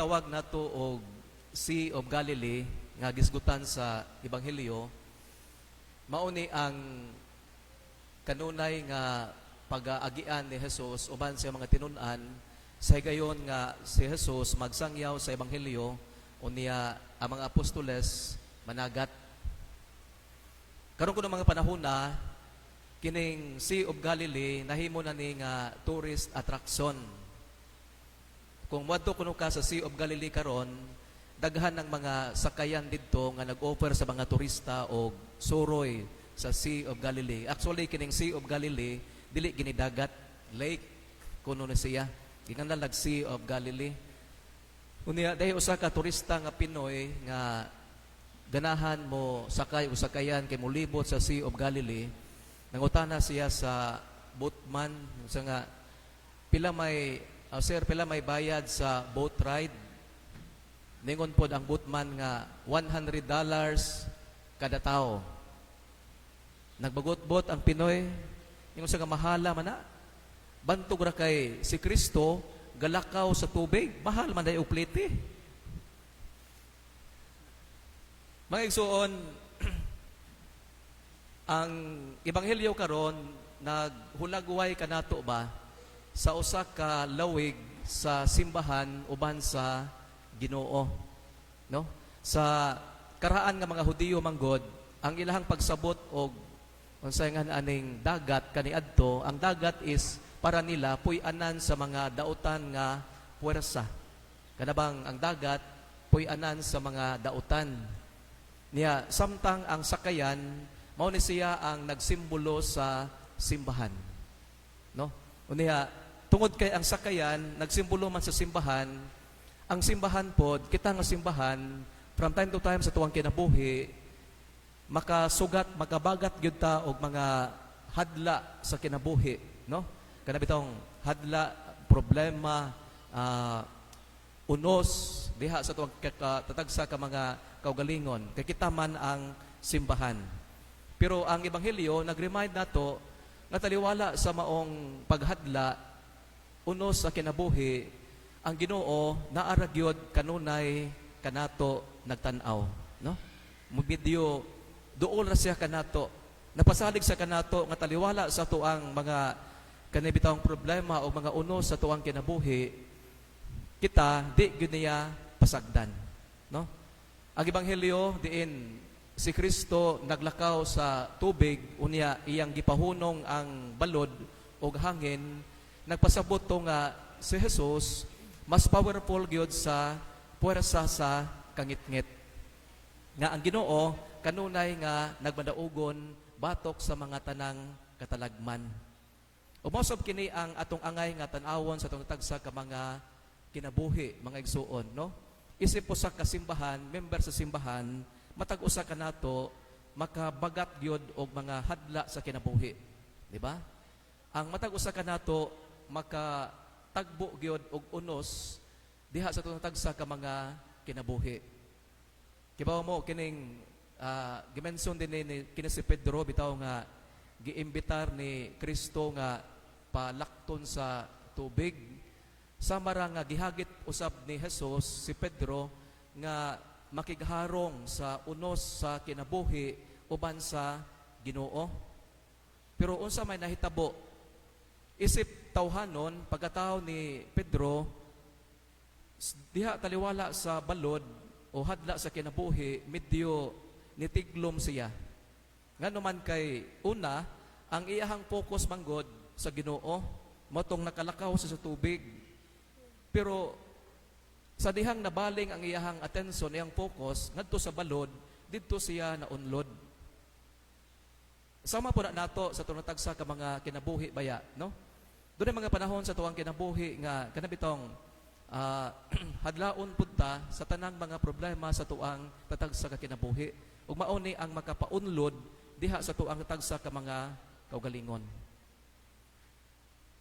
gitawag nato og Sea of Galilee nga gisgutan sa Ebanghelyo, mao ni ang kanunay nga pag-aagian ni Jesus uban sa mga tinun-an sa higayon nga si Jesus magsangyaw sa Ebanghelyo, unya ang mga apostoles managat. Karon kuno mga panahon na kining Sea of Galilee nahimo na ni nga tourist attraction. Kung moadto kuno ka sa Sea of Galilee karon, daghan ng mga sakayan didto nga nag-offer sa mga turista og suroy sa Sea of Galilee. Actually, kining Sea of Galilee dili gini dagat, lake kuno na siya. Gikan lag Sea of Galilee. Unya dahil usa ka turista nga Pinoy nga ganahan mo sakay o sakayan kay molibot sa Sea of Galilee, nangutana siya sa boatman sa nga, "Pila may sir, pila may bayad sa boat ride?" Ningon pod ang boatman nga $100 kada tao. Nagbagot-bot ang Pinoy, ningon sa nga, "Mahala man na. Bantog ra kay si Kristo galakaw sa tubig, mahal man day og plite." Mga igsuon, ang ebanghelyo karon naghulagway kanato ba sa usa ka lawig sa simbahan uban sa Ginoo, no? Sa karaan nga mga Hudiyo manggod, ang ilahang pagsabot og unsay nga aning dagat kaniadto, ang dagat is para nila puy-anan sa mga dautan nga puwersa. Kanabang ang dagat puy-anan sa mga dautan. Niya samtang ang sakayan mao ni siya ang nagsimbolo sa simbahan. No? Unya tungod kay ang sakayan nagsimbolo man sa simbahan, ang simbahan pod, kita nga simbahan, from time to time sa tuwang kinabuhi makasugat, makabagat gyud ta og mga hadla sa kinabuhi, no? Kana bitong hadla, problema, unos diha sa tuwang tatagsa ka mga kaugalingon kay kita man ang simbahan. Pero ang ebanghelyo nag-remind nato nga taliwala sa maong paghadla, unos sa kinabuhi, ang Ginoo naa ra gyud kanunay kanato nagtan-aw, no? Medyo duol ra siya kanato, napasalig sa kanato nga taliwala sa tuang mga kanibitawang problema o mga unos sa tuang kinabuhi, kita di gyud niya pasagdan, no? Ang ebanghelyo diin si Kristo naglakaw sa tubig, unya iyang gipahunong ang balod og hangin, nagpasabot to nga si Jesus mas powerful gyud sa puwersa sa kangitngit, nga ang Ginoo kanunay nga nagmadaugon batok sa mga tanang katalagman. Ug mao sab kini ang atong angay nga tan-awon sa atong tagsa ka mga kinabuhi, mga igsuon, no? Isip usa ka simbahan, member sa simbahan, matag usa ka nato makabagat gyud og mga hadla sa kinabuhi, di ba? Ang matag usa ka nato makatagbo gyud og unos diha sa atong tagsa ka mga kinabuhi. Kibaw mo kining gimension din ni kini si Pedro bitaw nga giimbitar ni Kristo nga palakton sa tubig. Sama ra nga gihagit usab ni Jesus si Pedro nga makigharong sa unos sa kinabuhi uban sa Ginoo. Pero unsa may nahitabo? Isip tawhanon, pagkatao ni Pedro, diha taliwala sa balod o hadla sa kinabuhi, medyo nitiglom siya. Ngano man kay una, ang iyahang focus manggod sa Ginoo, motong nakalakaw siya sa tubig. Pero sa dihang nabaling ang iyahang atensyon, iyang focus ngadto sa balod, didto siya naunlod. Sama po na nato sa tunatagsa ka mga kinabuhi baya, no? Doon mga panahon sa tuwang kinabuhi nga kanabitong hadlaon pud ta sa tanang mga problema sa tuang tatagsa ka kinabuhi. Ug mao ni ang makapaunlod diha sa tuang tatagsa ka mga kaugalingon.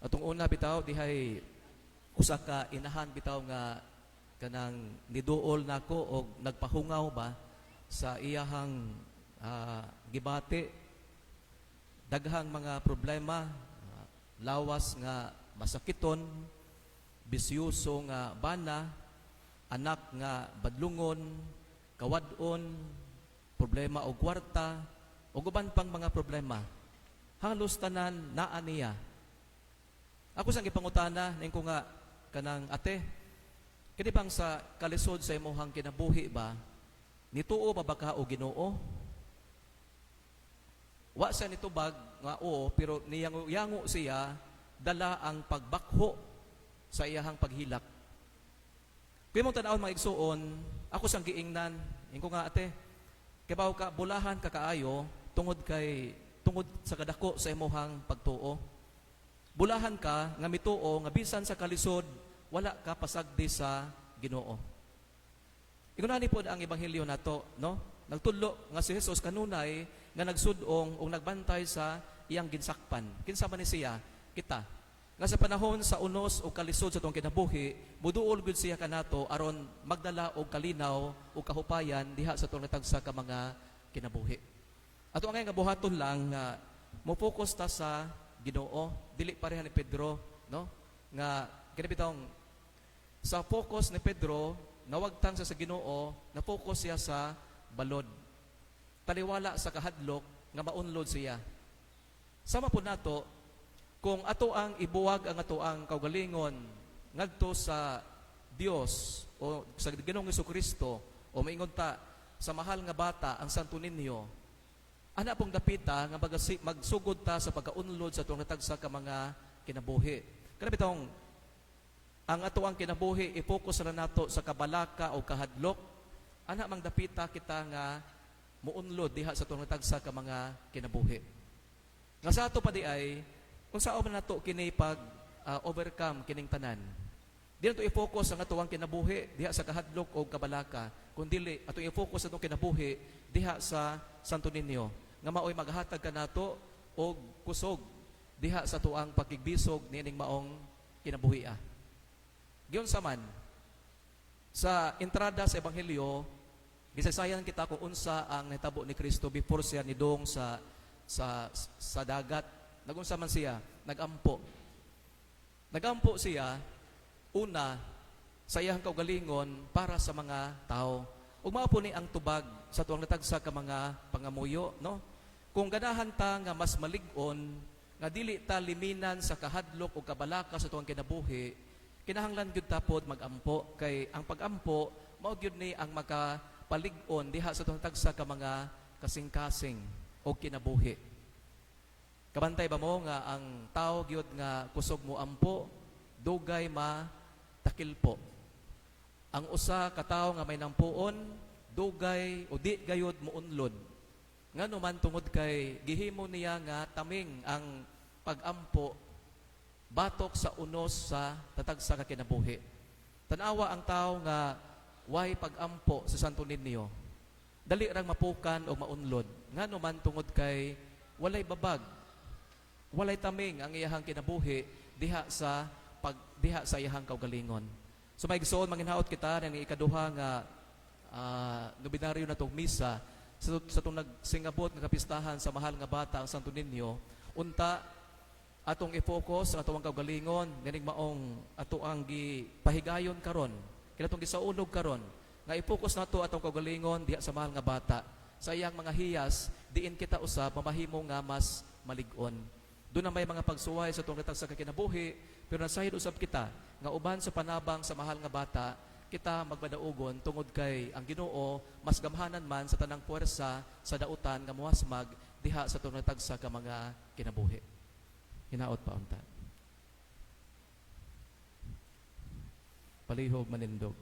Atong una bitaw dihay usa ka inahan bitaw nga kanang niduol nako og nagpahungaw ba sa iyahang gibati, daghang mga problema, lawas nga masakiton, bisyoso nga bana. Anak nga badlungon, kawad-on, problema og kwarta, ug uban pang mga problema. Halos tanan naa niya. Ako sang gipangutana, ning ko nga kanang ate, kini bang sa kalisod sa imong kinabuhi ba, nituo ba ba ka og Ginoo? Wa siya nitubag nga oo, pero niyango siya dala ang pagbakho sa iyahang paghilak. Kung imong tan-awon, mga igsuon, ako sang giingnan, ingko nga ate, kibaw ka bulahan ka kaayo tungod sa kadako sa imuhang pagtuo. Bulahan ka nga mituo nga bisan sa kalisod wala ka pasagdi sa Ginoo. Ingon ani pod ang ebanghelyo nato, no? Nagtudlo nga si Jesus kanunay nga nagsudong o nagbantay sa iyang ginsakpan. Kinsa man ni siya? Kita. Nga sa panahon sa unos o kalisod sa atong kinabuhi, muduol gud siya kanato aron magdala og kalinaw o kahupayan diha sa atong natagsa ka mga kinabuhi. Ato ang nga buhaton lang nga mo-focus ta sa Ginoo, dili pareha ni Pedro, no? Nga kini bitong sa focus ni Pedro, nawagtang siya sa Ginoo, na-focus siya sa balod. Taliwala sa kahadlok nga maunlod siya. Sama po nato, kung ato ang ibuwag ang ato ang kaugalingon ngadto sa Dios o sa Ginoong Kristo o maingon ta sa mahal nga bata ang Santo Niño, ana pong dapita nga magsugod ta sa pagkaunlod sa atong natagsa ka mga kinabuhi. Kana bitong ang ato ang kinabuhi i-focus ra nato sa kabalaka o kahadlok, ana mang dapita kita nga muunlod diha sa atong natagsa ka mga kinabuhi. Nga sa ato pa di ay kung sao man nato kini pag overcome kining tanan. Di nato i-focus ang atuang kinabuhi diha sa kahadlok o kabalaka, kundi atong i-focus atong kinabuhi diha sa Santo Niño nga maoy maghatag kanato og kusog diha sa tuang pakigbisog niining maong kinabuhi. Giunsa man sa entrada sa ebanghelyo, gisaysayan kita kung unsa ang nahitabo ni Kristo before siya nidong sa dagat. Nagunsa man siya? Nagampo. Nagampo siya una sa iyang kaugalingon para sa mga tao. Ug mao po ni ang tubag sa tuang natagsa ka mga pangamuyo, no? Kung ganahan ta nga mas malig-on, nga dili ta liminan sa kahadlok o kabalaka sa tuang kinabuhi, kinahanglan gyud ta pod magampo kay ang pagampo mao gyud ni ang makapalig-on diha sa tuang tagsa ka mga kasing-kasing o kinabuhi. Kabantay ba mo nga ang tao gyud nga kusog mo ampo, dugay ma takilpo? Ang usa ka tawo nga may nampuon, dugay o di gayud muunlod. Ngano man? Tungod kay gihimo niya nga taming ang pagampo batok sa unos sa tatagsa ka kinabuhi. Tanawa ang tao nga way pagampo sa Santo Niño. Dali rang mapukan o maunlod. Ngano man? Tungod kay walay babag, walay taming ang iyahang kinabuhi diha sa iyahang kaugalingon. So mga igsoon, manginhaot kita ng ikaduha nga nobinaryo na tong misa sa itong nagsingabot nga kapistahan sa mahal nga bata ang Santo Niño. Unta atong i-focus ang atong kaugalingon nining maong ato ang gipahigayon karon, kini atong gisaulog karon, nga i-focus nato atong kaugalingon diha sa mahal nga bata, sa iyang mga hiyas, diin kita usab mamahimo nga mas malig-on. Doon na may mga pagsuway sa atong sa kinabuhi, pero nasayod usab kita nga uban sa panabang sa mahal nga bata kita magmadaugon tungod kay ang Ginoo mas gamhanan man sa tanang puwersa sa dautan nga muhasmag diha sa atong natagsa ka mga kinabuhi. Hinaot pa unta. Palihog manindog.